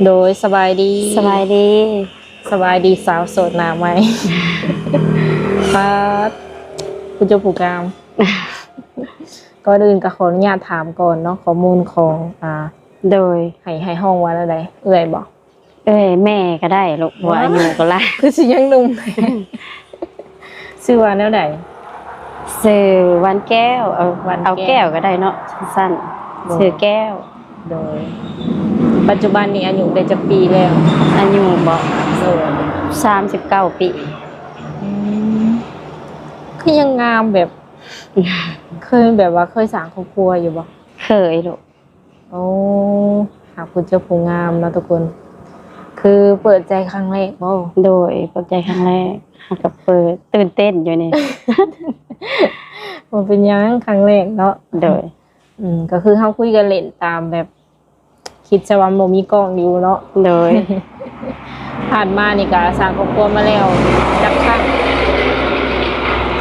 ໂດຍ ສະບາຍດີ ສະບາຍດີ ສະບາຍດີສາວໂສດໜ້າໃໝ່ ປາດ ຜູ້ເຈົ້າຜູ້ງາມ ກ່ອນອື່ນກໍຂໍອະນຸຍາດຖາມກ່ອນເນາະ ຂໍ້ມູນຂອງ ອ່າ ໂດຍ ໃຫ້ ໃຫ້ຮ້ອງວ່າແນວໃດ ເອື້ອຍບໍ? ເອື້ອຍ ແມ່ກໍໄດ້ລູກ ເພາະວ່າອາຍຸກໍຫຼາຍ ຄືຊິຍັງໜຸ່ມ ຊື່ວ່າແນວໃດ? ຊື່ວັນແກ້ວ ເອີ ວັນແກ້ວ ເອົາແກ້ວກໍໄດ້ເນາະ ສັ້ນໆ ໂດຍ ຊື່ແກ້ວ ໂດຍ ປັດຈຸບັນນີ້ອາຍຸໄດ້ຈັກປີແລ້ວ? ອາຍຸບໍ? ໂດຍ ສາມສິບເກົ້າປີ ອືມ ຄືຍັງງາມແບບ ເຄີຍແບບວ່າເຄີຍສ້າງຄອບຄົວຢູ່ບໍ? ເຄີຍລູກ ໂອ້ ຫາຜູ້ເຈົ້າຜູ້ງາມເນາະທຸກຄົນ ຄືເປີດໃຈຄັ້ງແລກບໍ? ໂດຍ ເປີດໃຈຄັ້ງແລກ ຫາກະເປີດ ຕື່ນເຕັ້ນຢູ່ນີ້ ບໍ່ເປັນຫຍັງ ຄັ້ງແລກເນາະ ໂດຍ ອືມ ກໍຄືເຮົາຄຸຍກັນຫຼິ້ນຕາມແບບ ຄິດຊະວ່າບໍ່ມີກ້ອງຢູ່ເນາະ ໂດຍ ຜ່ານມານີ້ກະສ້າງຄອບຄົວມາແລ້ວຈັກຄັ້ງ?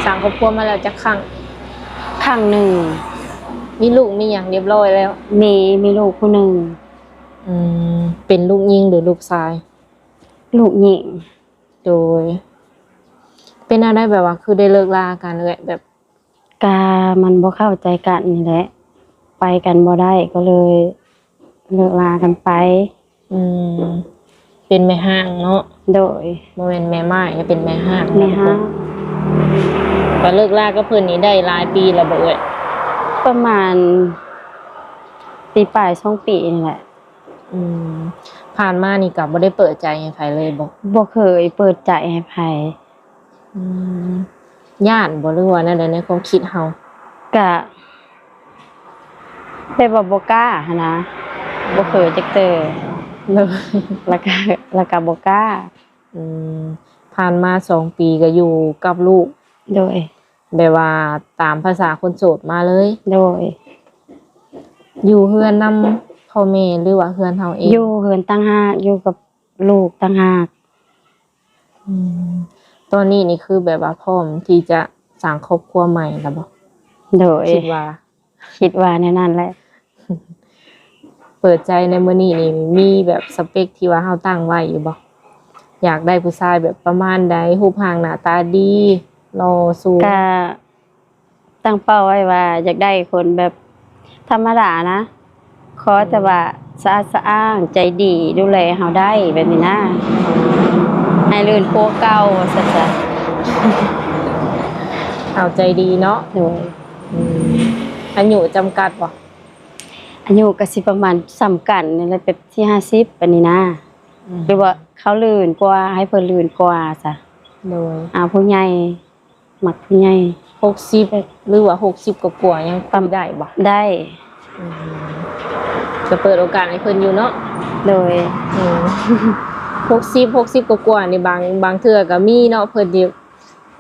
ສ້າງຄອບຄົວມາແລ້ວຈັກຄັ້ງ? ຄັ້ງໜຶ່ງ ມີລູກມີຫຍັງຮຽບຮ້ອຍແລ້ວ? ມີ ມີລູກຜູ້ໜຶ່ງ ອືມ ເປັນລູກຍິງຫຼືລູກຊາຍ? ລູກຍິງ ໂດຍ ເປັນແນວໃດ ແບບວ່າຄືໄດ້ເລີກລາກັນເອື້ອຍ ແບບ ກະມັນບໍ່ເຂົ້າໃຈກັນນີ້ແຫຼະ ໄປກັນບໍ່ໄດ້ ກໍເລີຍເລີກລາກັນໄປ ອືມ ເປັນແມ່ຮ້າງເນາະ ໂດຍ ບໍ່ແມ່ນແມ່ໝ້າຍ ເປັນແມ່ຮ້າງ ແມ່ຮ້າງ ກໍເລີກລາກັບເພິ່ນນີ້ໄດ້ຫຼາຍປີແລ້ວບໍ່ເອື້ອຍ? ປະມານປີປາຍ ສອງປີນີ້ແຫຼະ ອືມ ຜ່ານມານີ້ກໍບໍ່ໄດ້ເປີດໃຈໃຫ້ໃຜເລີຍບໍ? ບໍ່ເຄີຍເປີດໃຈໃຫ້ໃຜ ອືມ ຢ້ານບໍ່ ຫຼືວ່າແນວໃດໃນຄວາມຄິດເຮົາ? ກະແບບວ່າບໍ່ກ້າຫັ້ນນະ ບໍ່ເຄີຍຈັກເທື່ອ ໂດຍ ແລ້ວກະ ແລ້ວກະບໍ່ກ້າ ອືມ ຜ່ານມາສອງປີກໍຢູ່ກັບລູກ ໂດຍ ແບບວ່າຕາມພາສາຄົນໂສດມາເລີຍ ໂດຍ ຢູ່ເຮືອນນຳພໍ່ແມ່ ຫຼືວ່າເຮືອນເຮົາເອງ? ຢູ່ເຮືອນຕ່າງຫາກ ຢູ່ກັບລູກຕ່າງຫາກ ອືມ ຕອນນີ້ນີ້ຄືແບບວ່າພ້ອມທີ່ຈະສ້າງຄອບຄົວໃໝ່ແລ້ວບໍ? ໂດຍ ຄິດວ່າ ຄິດວ່າແນວນັ້ນແຫຼະ ເປີດໃຈໃນມື້ນີ້ນີ້ ມີແບບສະເປັກທີ່ວ່າເຮົາຕັ້ງໄວ້ຢູ່ບໍ? ຢາກໄດ້ຜູ້ຊາຍແບບປະມານໃດ? ຮູບຮ່າງໜ້າຕາດີ ຫຼໍ່ສູງ? ກະ ຕັ້ງເປົ້າໄວ້ວ່າຢາກໄດ້ຄົນແບບທຳມະດານະ ຂໍແຕ່ວ່າສະອາດສະອ້າງ ໃຈດີ ດູແລເຮົາໄດ້ ແບບນີ້ນະ ໃຫ້ລື່ນກວ່າເກົ່າ ວ່າຊັ້ນຊະ ເອົາໃຈດີເນາະ ໂດຍ ອືມ ອາຍຸຈຳກັດບໍ່? ອາຍຸກໍຊິປະມານສ່ຳກັນນີ້ແຫຼະ ແບບສີ່ຫ້າສິບ ປານນີ້ນະ ອືມ ຫຼືວ່າເຂົາລື່ນກວ່າ ໃຫ້ເພິ່ນລື່ນກວ່າຊະ ໂດຍ ເອົາຜູ້ໃຫຍ່ ມັກຜູ້ໃຫຍ່ ຫົກສິບ ຫຼືວ່າຫົກສິບກວ່າໆ ຍັງຄຸຍໄດ້ບໍ່? ໄດ້ ອືມ ຈະເປີດໂອກາດໃຫ້ເພິ່ນຢູ່ເນາະ ໂດຍ ອືມ ຫົກສິບ ຫົກສິບກວ່າໆ ນີ້ ບາງ ບາງເທື່ອກໍມີເນາະ ເພິ່ນທີ່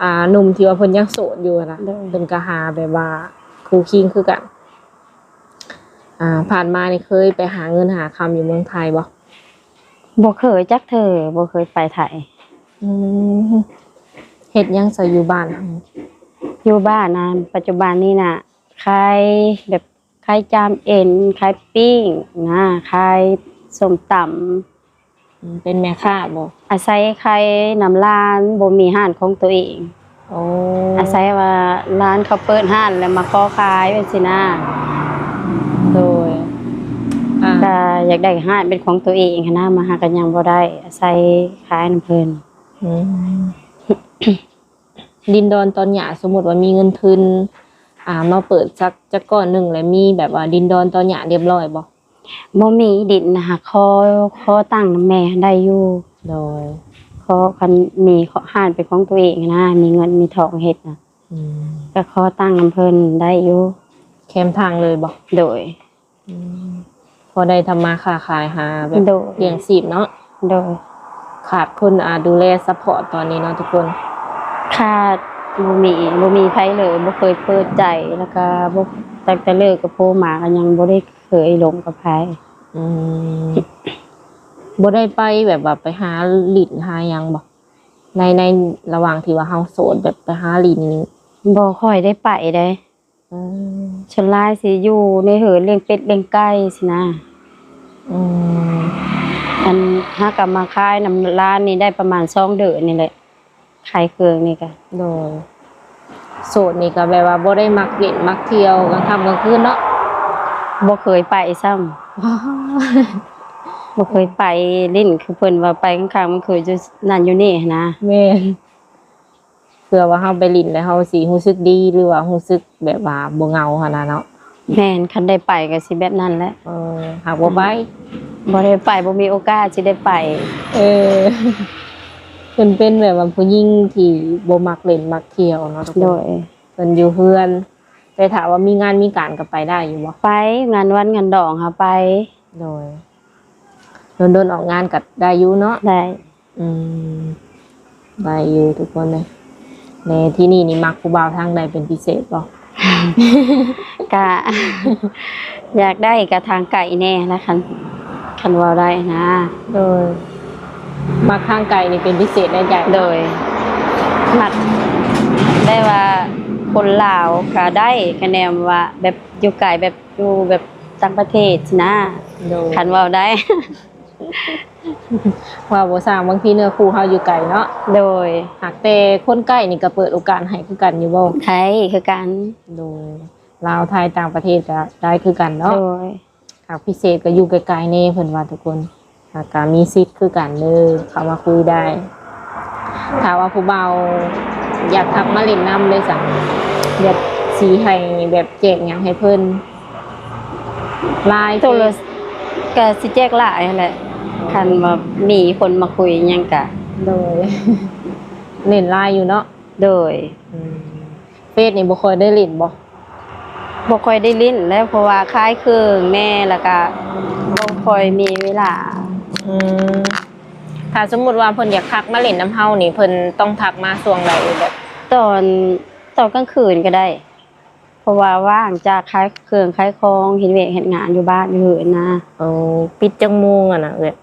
ອ່າ ໜຸ່ມທີ່ວ່າເພິ່ນຍັງໂສດຢູ່ນະ ໂດຍ ເພິ່ນກໍຫາແບບວ່າຄູ່ຄີງຄືກັນ ອ່າ ຜ່ານມານີ້ເຄີຍໄປຫາເງິນຫາຄຳຢູ່ເມືອງໄທບໍ່? ບໍ່ເຄີຍຈັກເທື່ອ ບໍ່ເຄີຍໄປໄທ ອືມ ເຮັດຫຍັງຊະຢູ່ບ້ານ? ຢູ່ບ້ານນະ ປັດຈຸບັນນີ້ນະ ຂາຍແບບ ຂາຍຈາມເອັນ ຂາຍປີ້ງນະ ຂາຍສົ້ມຕຳ ອືມ ເປັນແມ່ຄ້າບໍ່? ອາໄສຂາຍນຳຫຼານ ບໍ່ມີຮ້ານຂອງຕົວເອງ ໂອ້ ອາໄສວ່າຫຼານເຂົາເປີດຮ້ານແລ້ວມາຂໍຂາຍ ແບບຊີ້ນະ ໂດຍ ອ່າ ກະຢາກໄດ້ຮ້ານເປັນຂອງຕົວເອງຫັ້ນນະ ມາຫາກໍຍັງບໍ່ໄດ້ ອາໄສຂາຍນຳເພິ່ນ ອືມ ດິນດອນຕອນຫຍ້າ ສົມມຸດວ່າມີເງິນທຶນ ອ່າ ມາເປີດສັກຈັກກ້ອນໜຶ່ງ ແລ້ວມີແບບວ່າດິນດອນຕອນຫຍ້າຮຽບຮ້ອຍບໍ່? ບໍ່ມີດິນນະ ຂໍ ຂໍຕັ້ງນຳແມ່ຫັ້ນໄດ້ຢູ່ ໂດຍ ຂໍ ຄັນມີຮ້ານເປັນຂອງຕົວເອງນະ ມີເງິນມີທອງເຮັດນະ ອືມ ກໍຂໍຕັ້ງນຳເພິ່ນໄດ້ຢູ່ ແຄມທາງເລີຍບໍ່? ໂດຍ ອືມ ພໍໄດ້ທຳມາຄ້າຂາຍ ຫາແບບ ໂດຍ ລ້ຽງຊີບເນາະ ໂດຍ ຂາດຄົນ ອ່າ ດູແລຊັບພອດຕອນນີ້ເນາະທຸກຄົນ ຂາດ ບໍ່ມີ ບໍ່ມີໃຜເລີຍ ບໍ່ເຄີຍເປີດໃຈ ແລ້ວກໍບໍ່ ຕັ້ງແຕ່ເລີກກັບຜົວມາກໍຍັງບໍ່ໄດ້ເຄີຍລົມກັບໃຜ ອືມ ບໍ່ໄດ້ໄປແບບວ່າໄປຫາຫຼິ້ນຫາຫຍັງບໍ່? ໃນ ໃນລະຫວ່າງທີ່ວ່າເຮົາໂສດ ແບບໄປຫາຫຼິ້ນ ບໍ່ຄ່ອຍໄດ້ໄປເດ້ ອືມ ສ່ວນຫຼາຍຊິຢູ່ໃນເຮືອນລ້ຽງເປັດລ້ຽງໄກ່ຊີ້ນະ ອືມ ແລ້ ຫາກໍມາຂາຍນຳຮ້ານນີ້ໄດ້ປະມານສອງເດືອນນີ້ແຫຼະ ຂາຍເຄື່ອງນີ້ກະ. ໂດຍ ໂສດນີ້ກໍແບບວ່າບໍ່ໄດ້ມັກຫຼິ້ນມັກທ່ຽວກາງຄ່ຳກາງຄືນເນາະ? ບໍ່ເຄີຍໄປຊ້ຳ ບໍ່ເຄີຍໄປຫຼິ້ນ ຄືເພິ່ນວ່າໄປກາງຄ່ຳກາງຄືນ ຢູ່ນັ້ນຢູ່ນີ້ຫັ້ນນະ. ແມ່ນ ເພື່ອວ່າເຮົາໄປຫຼິ້ນແລ້ວເຮົາຊິຮູ້ສຶກດີ ຫຼືວ່າຮູ້ສຶກແບບວ່າບໍ່ເຫງົາຫັ້ນນະເນາະ? ແມ່ນ ຄັນໄດ້ໄປກໍຊິແບບນັ້ນແຫຼະ. ເອີ ຫາກບໍ່ໄປ ບໍ່ໄດ້ໄປ ບໍ່ມີໂອກາດຊິໄດ້ໄປ. ເອີ ເພິ່ນເປັນແບບວ່າຜູ້ຍິງທີ່ບໍ່ມັກຫຼິ້ນມັກທ່ຽວເນາະທຸກຄົນ. ໂດຍ ເພິ່ນຢູ່ເຮືອນ ແຕ່ຖ້າວ່າມີງານມີການກໍໄປໄດ້ຢູ່ບໍ່? ໄປ ງານວັນງານດອງຫາໄປ. ໂດຍ ດົນໆອອກງານກໍໄດ້ຢູ່ເນາະ? ໄດ້. ອືມ ໄດ້ຢູ່ທຸກຄົນເອີຍ. ແລະ ທີ່ນີ້ນີ້ມັກຜູ້ບ່າວທາງໃດເປັນພິເສດບໍ່? ກະ ຢາກໄດ້ກະທາງໄກແດ່ລະ ຄັນ ຄັນເວົ້າໄດ້ນະ. ໂດຍ ມັກທາງໄກນີ້ເປັນພິເສດໃນໃຈ. ໂດຍ ມັກແບບວ່າຄົນລາວກະໄດ້ ຄະແນນວ່າແບບຢູ່ໄກ ແບບຢູ່ແບບຕ່າງປະເທດຊີ້ນະ. ໂດຍ ຄັນເວົ້າໄດ້. ເວົ້າບໍ່ຊ່າງ ບາງທີເນື້ອຄູ່ເຮົາຢູ່ໄກເນາະ. ໂດຍ ຫາກແຕ່ຄົນໃກ້ນີ້ກໍເປີດໂອກາດໃຫ້ຄືກັນຢູ່ບໍ່? ໄດ້ຄືກັນ. ໂດຍ ລາວ ໄທ ຕ່າງປະເທດກໍໄດ້ຄືກັນເນາະ. ໂດຍ ຫາກພິເສດກໍຢູ່ໄກໆແດ່ເພິ່ນວ່າທຸກຄົນ ຫາກກໍມີສິດຄືກັນເດີ ເຂົ້າມາຄຸຍໄດ້. ຖ້າວ່າຜູ້ບ່າວຢາກທັກມາຫຼິ້ນນຳເດ້ຊັ້ນ ແບບຊິໃຫ້ແບບແຈກຫຍັງໃຫ້ເພິ່ນ? ລາຍ ໂທລະ ກໍຊິແຈກລາຍຫັ້ນແຫຼະ ຄັນວ່າມີຄົນມາຄຸຍຫຍັງກະ. ໂດຍ ຫຼິ້ນລາຍຢູ່ເນາະ? ໂດຍ ອືມ ເຟສນີ້ບໍ່ຄ່ອຍໄດ້ຫຼິ້ນບໍ່? ບໍ່ຄ່ອຍໄດ້ຫຼິ້ນແຫຼະ ເພາະວ່າຂາຍເຄື່ອງແດ່ ແລ້ວກະບໍ່ຄ່ອຍມີເວລາ. ອືມ ຖ້າສົມມຸດວ່າເພິ່ນຢາກທັກມາຫຼິ້ນນຳເຮົານີ້ ເພິ່ນຕ້ອງທັກມາຊ່ວງໃດ? ແບບຕອນ ຕອນກາງຄືນກໍໄດ້ ເພາະວ່າວ່າງຈາກຂາຍເຄື່ອງຂາຍຂອງ ເຮັດວຽກເຮັດງານຢູ່ບ້ານຢູ່ເຮືອນນະ. ໂອ້ ປິດຈັກໂມງຫັ້ນນະເອື້ອຍ?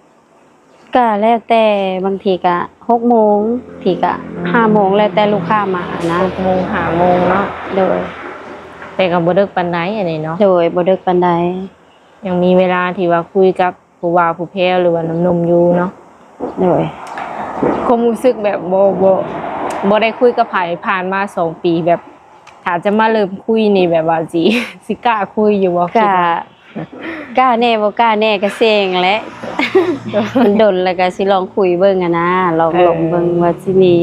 ກະແລ້ວແຕ່ ບາງທີກະຫົກໂມງ ບາງທີກະ ອືມ ຫ້າໂມງ ແລ້ວແຕ່ລູກຄ້າມານະ. ຫົກໂມງ ຫ້າໂມງເນາະ? ໂດຍ ແຕ່ກໍບໍ່ເດິກປານໃດອັນນີ້ເນາະ? ໂດຍ ບໍ່ເດິກປານໃດ. ຍັງມີເວລາທີ່ວ່າຄຸຍກັບຜູ້ບ່າວຜູ້ແພ້ວ ຫຼືວ່າໜຸ່ມໆຢູ່ເນາະ? ໂດຍ ຄວາມຮູ້ສຶກແບບບໍ່ ບໍ່ ບໍ່ໄດ້ຄຸຍກັບໃຜຜ່ານມາສອງປີ ແບບ ຖ້າຈະມາເລີ່ມຄຸຍນີ້ ແບບວ່າຊິ ຊິກ້າຄຸຍຢູ່ບໍ່? ກະ ຄິດວ່າ ກ້າແດ່ບໍ່ກ້າແດ່ກໍເສັງແຫຼະ. ໂດຍ ມັນດົນແລ້ວກໍຊິລອງຄຸຍເບິ່ງຫັ້ນນະ ລອງ ເອີ ລົມເບິ່ງວ່າຊິມີ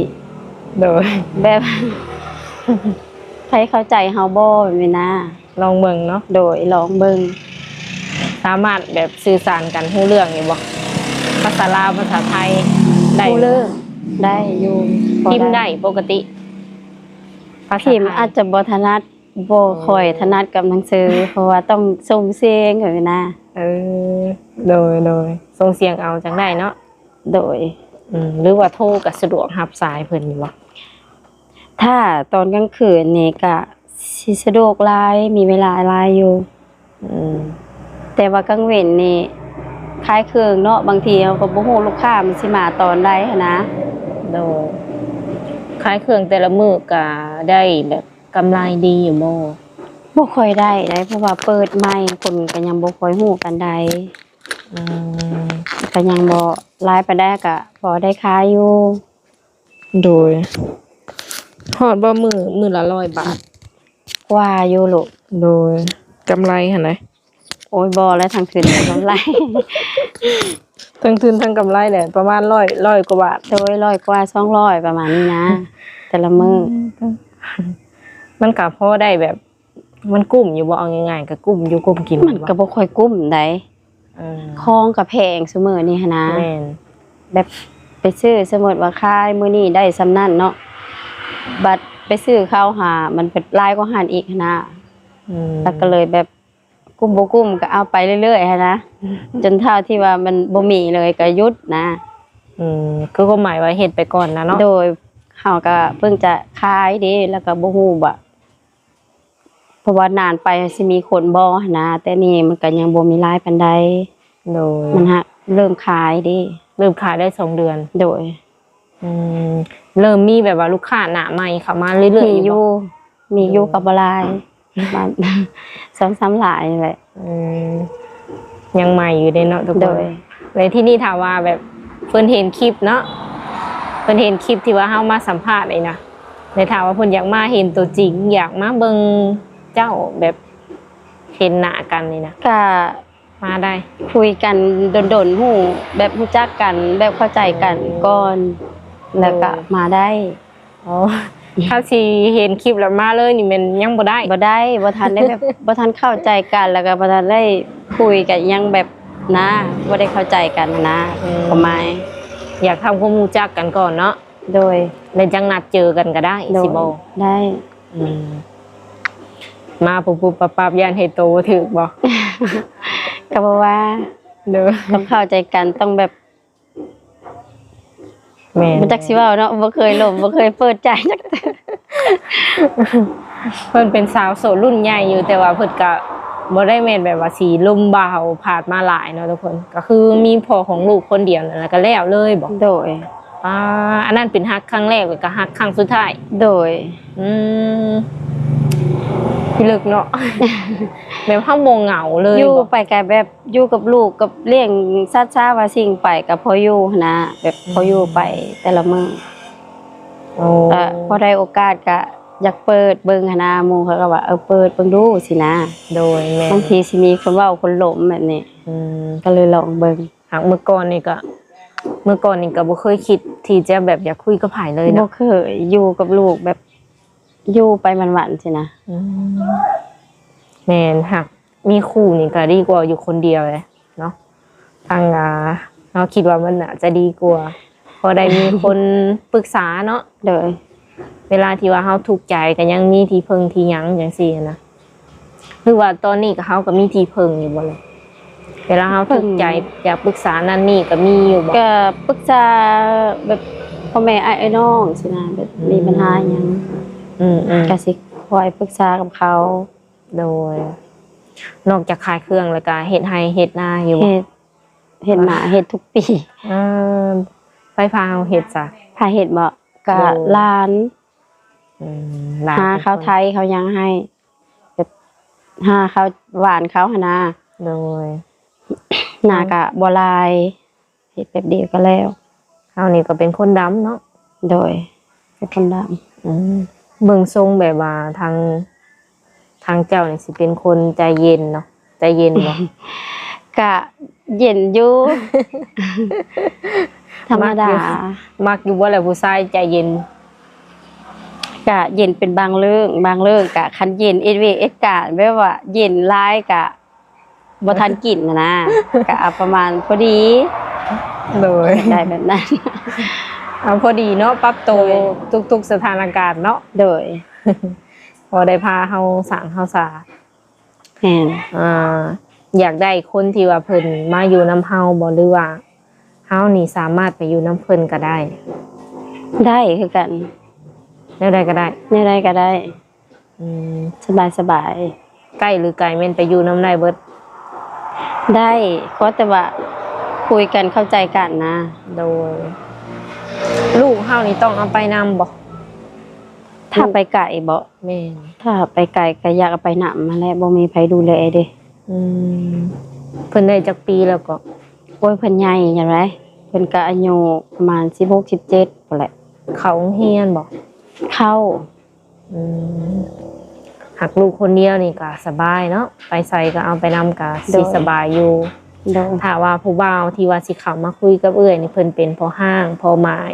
ໂດຍ ແບບ ໃຜເຂົ້າໃຈເຮົາບໍ່ແບບນີ້ນະ. ລອງເບິ່ງເນາະ? ໂດຍ ລອງເບິ່ງ. ສາມາດແບບສື່ສານກັນຮູ້ເລື່ອງຢູ່ບໍ່? ພາສາລາວ ພາສາໄທໄດ້? ຮູ້ເລື່ອງ ໄດ້ຢູ່ ພໍໄດ້ ພິມໄດ້ປົກກະຕິ? ພາສາໄທ ພິມອາດຈະບໍ່ຖະໜັດ ບໍ່ຄ່ອຍຖະໜັດກັບໜັງສື ເພາະວ່າຕ້ອງສົ່ງສຽງເອົານະ. ເອີ ໂດຍ ໂດຍ ສົ່ງສຽງເອົາຈັ່ງໄດ້ເນາະ? ໂດຍ ອືມ ຫຼືວ່າໂທກໍສະດວກຮັບສາຍເພິ່ນຢູ່ບໍ່? ຖ້າຕອນກາງຄືນນີ້ກະຊິສະດວກຫຼາຍ ມີເວລາຫຼາຍຢູ່. ອືມ ແຕ່ວ່າກາງເວັນນີ້ຂາຍເຄື່ອງເນາະ ບາງທີເຮົາກໍບໍ່ຮູ້ລູກຄ້າມັນຊິມາຕອນໃດຫັ້ນນະ. ໂດຍ ຂາຍເຄື່ອງແຕ່ລະມື້ກະໄດ້ແບບ ກຳໄລດີຢູ່ບໍ່? ບໍ່ຄ່ອຍໄດ້ໃດ ເພາະວ່າເປີດໃໝ່ ຄົນກໍຍັງບໍ່ຄ່ອຍຮູ້ປານໃດ. ອືມ ກໍຍັງບໍ່ຫຼາຍປານໃດ ກໍພໍໄດ້ຂາຍຢູ່. ໂດຍ ຮອດບໍ່ມື້ ມື້ລະຮ້ອຍບາດ? ກວ່າຢູ່ລູກ. ໂດຍ ກຳໄລຫັ້ນໃດ? ໂອ້ຍ ບໍ່ແລ້ວ ທັງທຶນທັງກຳໄລ ທັງທຶນທັງກຳໄລແຫຼະ ປະມານຮ້ອຍ ຮ້ອຍກວ່າບາດ. ໂດຍ ຮ້ອຍກວ່າ ສອງຮ້ອຍ ປະມານນີ້ນະ ແຕ່ລະມື້. ອືມ ມັນກະພໍໄດ້ແບບ ມັນກຸ້ມຢູ່ບໍ່? ເອົາງ່າຍໆ ກະກຸ້ມຢູ່ ກຸ້ມກິນ. ມັນກະບໍ່ຄ່ອຍກຸ້ມໃດ. ເອີ ຂອງກະແພງຊຸມື້ນີ້ຫັ້ນນະ. ແມ່ນ ແບບໄປຊື້ ສົມມຸດວ່າຂາຍມື້ນີ້ໄດ້ສ່ຳນັ້ນເນາະ ບັດໄປຊື້ເຂົ້າຫາ ມັນເພິ່ນຫຼາຍກວ່າຫັ້ນອີກຫັ້ນນະ. ອືມ ແລ້ວກໍເລີຍແບບ ກຸ້ມບໍ່ກຸ້ມກໍເອົາໄປເລື້ອຍໆຫັ້ນນະ ຈົນເທົ່າທີ່ວ່າມັນບໍ່ມີເລີຍກໍຢຸດນະ. ອືມ ຄືຄວາມໝາຍວ່າເຮັດໄປກ່ອນນະເນາະ? ໂດຍ ເຮົາກໍເພິ່ງຈະຂາຍເດ້ ແລ້ວກໍບໍ່ຮູ້ວ່າ ເພາະວ່ານານໄປຊິມີຄົນບໍ່ຫັ້ນນະ ແຕ່ນີ້ມັນກໍຍັງບໍ່ມີຫຼາຍປານໃດ. ໂດຍ ມັນຫາກເລີ່ມຂາຍເດ້. ເລີ່ມຂາຍໄດ້ສອງເດືອນ? ໂດຍ. ອືມ ເລີ່ມມີແບບວ່າລູກຄ້າໜ້າໃໝ່ເຂົ້າມາເລື້ອຍໆ ມີຢູ່ ຢູ່ບໍ່? ມີຢູ່ ອືມ ກໍບໍ່ຫຼາຍ ປະມານສອງສາມລາຍນີ້ແຫຼະ. ອືມ ຍັງໃໝ່ຢູ່ເດ້ເນາະທຸກຄົນ. ໂດຍ ໃນທີ່ນີ້ຖ້າວ່າແບບເພິ່ນເຫັນຄລິບເນາະ ເພິ່ນເຫັນຄລິບທີ່ວ່າເຮົາມາສຳພາດນີ້ນະ ແລະຖ້າວ່າເພິ່ນຢາກມາເຫັນຕົວຈິງ ຢາກມາເບິ່ງເຈົ້າແບບເຫັນໜ້າກັນນີ້ນະ ກະມາໄດ້ ຄຸຍກັນດົນໆ ຮູ້ແບບຮູ້ຈັກກັນ ແບບເຂົ້າໃຈກັນກ່ອນ ແລ້ວກະມາໄດ້ ໂອ້ ຖ້າຊິເຫັນຄລິບແລ້ວມາເລີຍນີ້ແມ່ນຍັງບໍ່ໄດ້ ບໍ່ໄດ້ ບໍ່ທັນໄດ້ແບບ ບໍ່ທັນເຂົ້າໃຈກັນ ແລ້ວກໍບໍ່ທັນໄດ້ຄຸຍກັນຫຍັງແບບນະ ບໍ່ໄດ້ເຂົ້າໃຈກັນນະ ອືມ ຄວາມໝາຍ ຢາກທຳຄວາມຮູ້ຈັກກັນກ່ອນເນາະ ໂດຍ ແລ້ວຈັ່ງນັດເຈີກັນກໍໄດ້ ໂດຍ ຊິບໍ່ ໄດ້ ອືມ ມາປຸບໆປັບໆ ຢ້ານເຮັດໂຕບໍ່ຖືກບໍ່? ກໍບໍ່ວ່າ ໂດຍ ຕ້ອງເຂົ້າໃຈກັນ ຕ້ອງແບບ ແມ່ນ ບໍ່ຈັກຊິເວົ້າເນາະ ບໍ່ເຄີຍລົມ ບໍ່ເຄີຍເປີດໃຈຈັກເທື່ອ ເພິ່ນເປັນສາວໂສດລຸ້ນໃຫຍ່ຢູ່ ແຕ່ວ່າເພິ່ນກະບໍ່ໄດ້ແມ່ນແບບວ່າຊິລົມບ່າວພາດມາຫຼາຍເນາະທຸກຄົນ ກໍຄືມີພໍ່ຂອງລູກຄົນດຽວນັ້ນ ແລ້ວກໍແລ້ວເລີຍບໍ? ໂດຍ ອ່າ ອັນນັ້ນເປັນຮັກຄັ້ງແລກ ແລ້ວກໍຮັກຄັ້ງສຸດທ້າຍ? ໂດຍ ອືມ ພິລຶກເນາະ ແບບເຮົາບໍ່ເຫງົາເລີຍ ຢູ່ໄປກໍແບບ ຢູ່ກັບລູກກັບລ້ຽງສັດຊາວາສິ່ງໄປກໍພໍຢູ່ຫັ້ນນະ ແບບ ອືມ ພໍຢູ່ໄປແຕ່ລະມື້ ໂອ້ ກໍພໍໄດ້ໂອກາດກໍຢາກເປີດເບິ່ງຫັ້ນນະ ໝູ່ເຂົາກໍວ່າ ເອີ ເປີດເບິ່ງດູຊີ້ນະ ໂດຍ ແມ່ນ ບາງທີຊິມີຄົນເວົ້າຄົນລົມແບບນີ້ ອືມ ກໍເລີຍລອງເບິ່ງ ຫາກເມື່ອກ່ອນນີ້ກໍ ເມື່ອກ່ອນນີ້ກໍບໍ່ເຄີຍຄິດທີ່ຈະແບບຢາກຄຸຍກັບໃຜເລີຍເນາະ ບໍ່ເຄີຍ ຢູ່ກັບລູກແບບ ຢູ່ໄປວັນໆຊີ້ນະ ອືມ ແມ່ນ ຫາກ ມີຄູ່ນີ້ກໍດີກວ່າຢູ່ຄົນດຽວເດ້ເນາະ ທາງ ອ່າ ເຮົາຄິດວ່າມັນໜ້າຈະດີກວ່າ ພໍໄດ້ມີຄົນປຶກສາເນາະ ໂດຍ ເວລາທີ່ວ່າເຮົາທຸກໃຈກໍຍັງມີທີ່ເພິ່ງທີ່ຫຍັງຈັ່ງຊີ້ນະ ຫຼືວ່າຕອນນີ້ກໍ ເຮົາກໍມີທີ່ເພິ່ງຢູ່ບໍ່ລະ? ເວລາເຮົາທຸກໃຈ ຢາກປຶກສານັ້ນນີ້ກໍມີຢູ່ບໍ່? ກໍປຶກສາແບບພໍ່ແມ່ອ້າຍເອື້ອຍນ້ອງຊີ້ນະ ແບບ ອືມ ມີບັນຫາຫຍັງ ອືມໆ ກໍຊິຄອຍປຶກສາກັບເຂົາ ໂດຍ ນອກຈາກຂາຍເຄື່ອງແລ້ວກະເຮັດໄຮ່ເຮັດນາຢູ່ບໍ່? ເຮັດ ເຮັດນາ ເຮັດທຸກປີ ເອີ ໃຜພາເຮົາເຮັດຊະ? ພາເຮັດບໍ? ກະ ໂດຍ ຫຼານ ອືມ ຫຼານ ຫາເຂົ້າໄຖເຂົ້າຫຍັງໃຫ້ ແບບ ຫາເຂົ້າຫວ່ານເຂົ້າຫັ້ນນາ ໂດຍ ນາກະບໍ່ຫຼາຍ ເຮັດແປັບດຽວກໍແລ້ວ ເຮົານີ້ກໍເປັນຄົນດຳເນາະ ໂດຍ ເປັນຄົນດຳ ອືມ ເບິ່ງຊົງແບບວ່າທາງ ທາງເຈົ້ານີ້ຊິເປັນຄົນໃຈເຢັນເນາະ ໃຈເຢັນບໍ່? ກະເຢັນຢູ່ ທຳມະດາ ມັກຢູ່ ມັກຢູ່ບໍ່ລະຜູ້ຊາຍໃຈເຢັນ? ກະເຢັນເປັນບາງເລື່ອງ ບາງເລື່ອງກະຄັນເຢັນເອດເວກເອດການ ແບບວ່າເຢັນຫຼາຍກະ ບໍ່ທັນກິນຫັ້ນນະ ກະເອົາປະມານພໍດີ ໂດຍ ໄດ້ແບບນັ້ນ ເອົາພໍດີເນາະ ປັບໂຕ ໂດຍ ທຸກໆສະຖານະການເນາະ ໂດຍ ພໍໄດ້ພາເຮົາສ້າງເຮົາສາ ແມ່ນ ອ່າ ຢາກໄດ້ຄົນທີ່ວ່າເພິ່ນມາຢູ່ນຳເຮົາບໍ່ ຫຼືວ່າເຮົານີ້ສາມາດໄປຢູ່ນຳເພິ່ນກໍໄດ້? ໄດ້ຄືກັນ ແນວໃດກໍໄດ້ ແນວໃດກໍໄດ້ ອືມ ສະບາຍໆ ໃກ້ຫຼືໄກແມ່ນໄປຢູ່ນຳໄດ້ເບິດ? ໄດ້ ຂໍແຕ່ວ່າຄຸຍກັນເຂົ້າໃຈກັນນະ ໂດຍ ລູກເຮົານີ້ຕ້ອງເອົາໄປນຳບໍ່? ຖ້າໄປໄກບໍ? ແມ່ນ ຖ້າໄປໄກກໍຢາກເອົາໄປນຳຫັ້ນແຫຼະ ບໍ່ມີໃຜດູແລເດ້ ອືມ ເພິ່ນໄດ້ຈັກປີແລ້ວເກາະ? ໂອ້ຍ ເພິ່ນໃຫຍ່ຈັ່ງໃດ ເພິ່ນກໍອາຍຸປະມານສິບຫົກ ສິບເຈັດພຸ້ນແຫຼະ ເຂົ້າໂຮງຮຽນບໍ່? ເຂົ້າ ອືມ ຫາກລູກຄົນດຽວນີ້ກໍສະບາຍເນາະ ໄປໃສກໍເອົາໄປນຳກໍ ໂດຍ ຊິສະບາຍຢູ່ ໂດຍ ຖ້າວ່າຜູ້ບ່າວທີ່ວ່າຊິເຂົ້າມາຄຸຍກັບເອື້ອຍນີ້ ເພິ່ນເປັນພໍ່ຮ້າງພໍ່ໝ້າຍ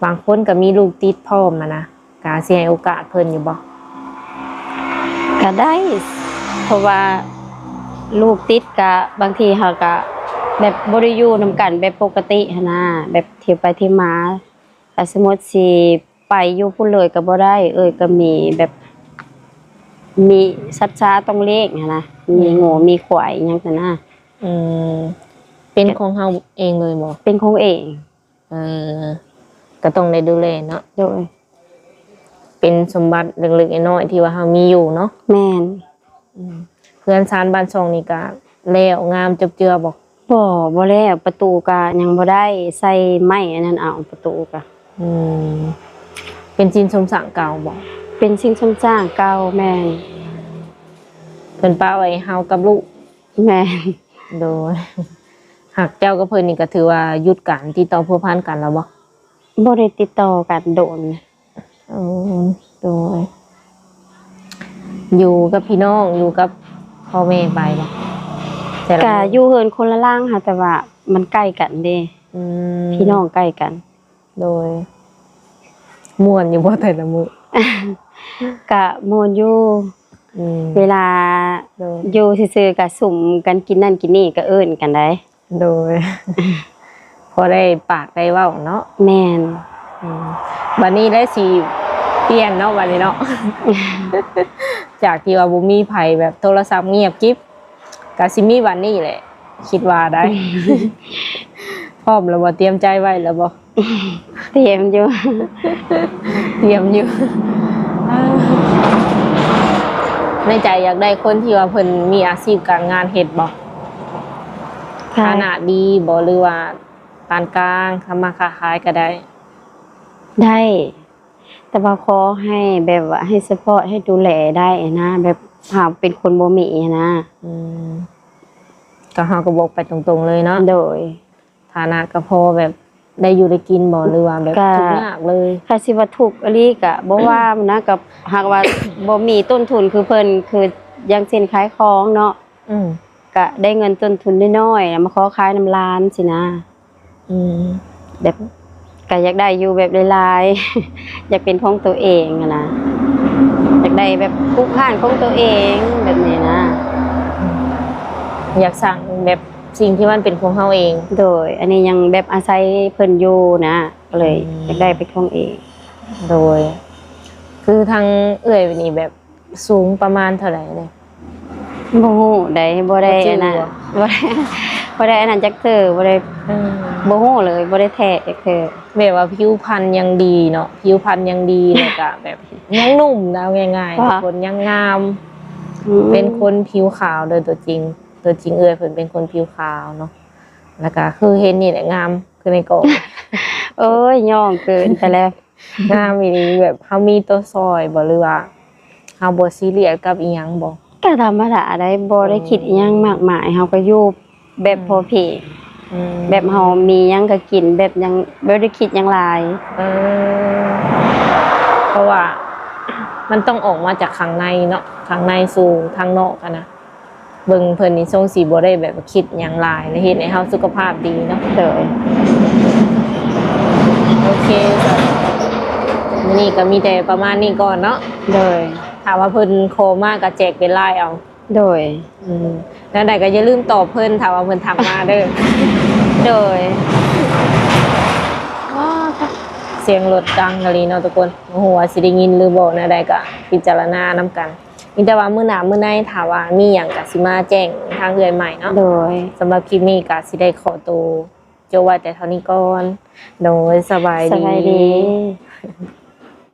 ບາງຄົນກໍມີລູກຕິດພ້ອມຫັ້ນນະ ກະຊິໃຫ້ໂອກາດເພິ່ນຢູ່ບໍ່? ກະໄດ້ ເພາະວ່າລູກຕິດກະ ບາງທີເຮົາກະແບບບໍ່ໄດ້ຢູ່ນຳກັນແບບປົກກະຕິຫັ້ນນະ ແບບທຽວໄປທຽວມາ ກະສົມມຸດຊິໄປຢູ່ພຸ້ນເລີຍກະບໍ່ໄດ້ ເອື້ອຍກະມີແບບ ມີສັດຊາຕ້ອງລ້ຽງຫັ້ນນະ ມີງົວ ອືມ ມີຄວາຍອີ່ຫຍັງຫັ້ນນະ ອືມ ເປັນຂອງເຮົາເອງເລີຍບໍ່? ເປັນຂອງເອງ ເອີ ກໍຕ້ອງໄດ້ດູແລເນາະ ໂດຍ ເປັນສົມບັດເລັກໆນ້ອຍໆທີ່ວ່າເຮົາມີຢູ່ເນາະ ແມ່ນ ອືມ ເຮືອນຊານບ້ານຊ່ອງນີ້ກະແລ້ວງາມຈົບເຈືອບໍ່? ບໍ່ ບໍ່ແລ້ວ ປະຕູກະຍັງບໍ່ໄດ້ ໃສ່ໄມ້ອັນນັ້ນເອົາປະຕູກະ ອືມ ເປັນຊິ້ນໂຄງສ້າງເກົ່າບໍ່? ເປັນຊິ້ນໂຄງສ້າງເກົ່າ ແມ່ນ ເພິ່ນປະໄວ້ເຮົາກັບລູກ ແມ່ນ ໂດຍ ຫາກເຈົ້າກັບເພິ່ນນີ້ກໍຖືວ່າຢຸດການຕິດຕໍ່ພົວພັນກັນແລ້ວບໍ່? ບໍ່ໄດ້ຕິດຕໍ່ກັນດົນ. ເອີ ໂດຍ. ຢູ່ກັບພີ່ນ້ອງ ຢູ່ກັບພໍ່ແມ່ໄປບໍ່? ແຕ່ລະ ກະ ມື້ ຢູ່ເຮືອນຄົນລະຫຼັງຫັ້ນ ແຕ່ວ່າມັນໃກ້ກັນເດ້. ອືມ ພີ່ນ້ອງໃກ້ກັນ. ໂດຍ. ມ່ວນຢູ່ບໍ່ແຕ່ລະມື້? ກະມ່ວນຢູ່. ອືມ ເວລາ ໂດຍ ຢູ່ຊື່ໆ ກະສຸມກັນກິນນັ້ນກິນນີ້ ກະເອີ້ນກັນໄດ້. ໂດຍ. ພໍໄດ້ປາກໄດ້ເວົ້າເນາະ. ແມ່ນ. ອືມ ບັດນີ້ໄດ້ຊິປ່ຽນເນາະ ບັດນີ້ເນາະ ຈາກທີ່ວ່າບໍ່ມີໃຜ ແບບໂທລະສັບງຽບກິບ ກະຊິມີບັດນີ້ແຫຼະ ຄິດວ່າໄດ້. ພ້ອມແລ້ວບໍ່? ຕຽມໃຈໄວ້ແລ້ວບໍ່? ຕຽມຢູ່ ຕຽມຢູ່. ໃນໃຈຢາກໄດ້ຄົນທີ່ວ່າເພິ່ນມີອາຊີບການງານເຮັດບໍ່? ຖານະດີບໍ່ ຫຼືວ່າປານກາງ ທຳມາຄ້າຂາຍກໍໄດ້? ໄດ້ ແຕ່ວ່າຂໍໃຫ້ແບບວ່າໃຫ້ຊັບພອດ ໃຫ້ດູແລໄດ້ນະ ແບບເຮົາເປັນຄົນບໍ່ມີນະ. ອືມ ກໍເຮົາກໍບອກໄປຕົງໆເລີຍເນາະ. ໂດຍ. ຖານະກໍພໍແບບໄດ້ຢູ່ໄດ້ກິນບໍ່ ຫຼືວ່າແບບ ກໍ ທຸກຍາກເລີຍ? ຖ້າຊິວ່າທຸກອີ່ຫຼີກໍບໍ່ວ່ານະ ກໍຫາກວ່າບໍ່ມີຕົ້ນທຶນຄືເພິ່ນ ຄືຢ່າງເຊັ່ນຂາຍຂອງເນາະ. ອືມ ກະໄດ້ເງິນຕົ້ນທຶນນ້ອຍໆ ແລ້ວມາຂໍຂາຍນຳຫຼານຊີ້ນະ. ອືມ ແບບກະຢາກໄດ້ຢູ່ແບບຫຼາຍໆ ຢາກເປັນຂອງຕົວເອງຫັ້ນນະ ຢາກໄດ້ແບບປຸກຮ້ານຂອງຕົວເອງແບບນີ້ນະ. ຢາກສ້າງແບບສິ່ງທີ່ມັນເປັນຂອງເຮົາເອງ. ໂດຍ. ອັນນີ້ຍັງແບບອາໄສເພິ່ນຢູ່ນະ ກໍເລີຍ ອືມ ຢາກໄດ້ເປັນຂອງເອງ. ໂດຍ. ຄືທາງເອື້ອຍນີ້ແບບ ສູງປະມານເທົ່າໃດເດ? ບໍ່ຮູ້ໃດ ບໍ່ໄດ້ ບໍ່ຈື່ ອັນນັ້ນ ບໍ່? ບໍ່ໄດ້ ບໍ່ໄດ້ອັນນັ້ນຈັກເທື່ອ ບໍ່ໄດ້ ອືມ ບໍ່ຮູ້ເລີຍ ບໍ່ໄດ້ແທກຈັກເທື່ອ. ແບບວ່າຜິວພັນຍັງດີເນາະ ຜິວພັນຍັງດີ ແລ້ວກະແບບຍັງໜຸ່ມນະ ເວົ້າງ່າຍໆ ວ່າ ທຸກຄົນຍັງງາມ. ອືມ ເປັນຄົນຜິວຂາວເດີຕົວຈິງ ຕົວຈິງເອື້ອຍເພິ່ນເປັນຄົນຜິວຂາວເນາະ ແລ້ວກະຄືເຫັນນີ້ແຫຼະງາມ ຄືໃນກ້ອງ. ໂອ້ຍ ຍ້ອງເກີນໄປແລ້ວ. ງາມອີ່ຫຼີ ແບບເຮົາມີຕົວຊ່ອຍບໍ່ ຫຼືວ່າເຮົາບໍ່ຊີຣຽສກັບອີ່ຫຍັງບໍ່? ກໍທຳມະດາໄດ໋ ບໍ່ໄດ້ຄິດອີ່ຫຍັງມາກມາຍ ເຮົາກໍຢູ່ແບບ ອືມ ພໍພຽງ ອືມ ແບບເຮົາມີຫຍັງກໍກິນ ແບບຫຍັງບໍ່ໄດ້ຄິດຫຍັງຫຼາຍ. ເອີ ເພາະວ່າມັນຕ້ອງອອກມາຈາກຂ້າງໃນເນາະ ຂ້າງໃນສູ່ທາງນອກຫັ້ນນະ. ເບິ່ງເພິ່ນນີ້ຊົງຊິບໍ່ໄດ້ແບບວ່າຄິດຫຍັງຫຼາຍ ແລະເຮັດໃຫ້ເຮົາສຸຂະພາບດີເນາະ. ໂດຍ. ໂອເຄ ມື້ນີ້ກໍມີແຕ່ປະມານນີ້ກ່ອນເນາະ. ໂດຍ. ຖ້າວ່າເພິ່ນຂໍມາກໍແຈກເປັນລາຍເອົາ. ໂດຍ. ອືມ ແນວໃດກໍຢ່າລືມຕອບເພິ່ນ ຖ້າວ່າເພິ່ນທັກມາເດີ. ໂດຍ. ສຽງລົດດັງອີ່ຫຼີເນາະທຸກຄົນ ບໍ່ຮູ້ວ່າຊິໄດ້ຍິນຫຼືບໍ່ ແນວໃດກໍພິຈາລະນານຳກັນ. ມີແຕ່ວ່າມື້ໜ້າມື້ໃນ ຖ້າວ່າມີຫຍັງກໍຊິມາແຈ້ງທາງເອື້ອຍໃໝ່ເນາະ. ໂດຍ. ສຳລັບຄລິບນີ້ກໍຊິໄດ້ຂໍໂຕຈົບໄວ້ແຕ່ເທົ່ານີ້ກ່ອນ. ໂດຍ. ສະບາຍດີ. ສະບາຍດີ.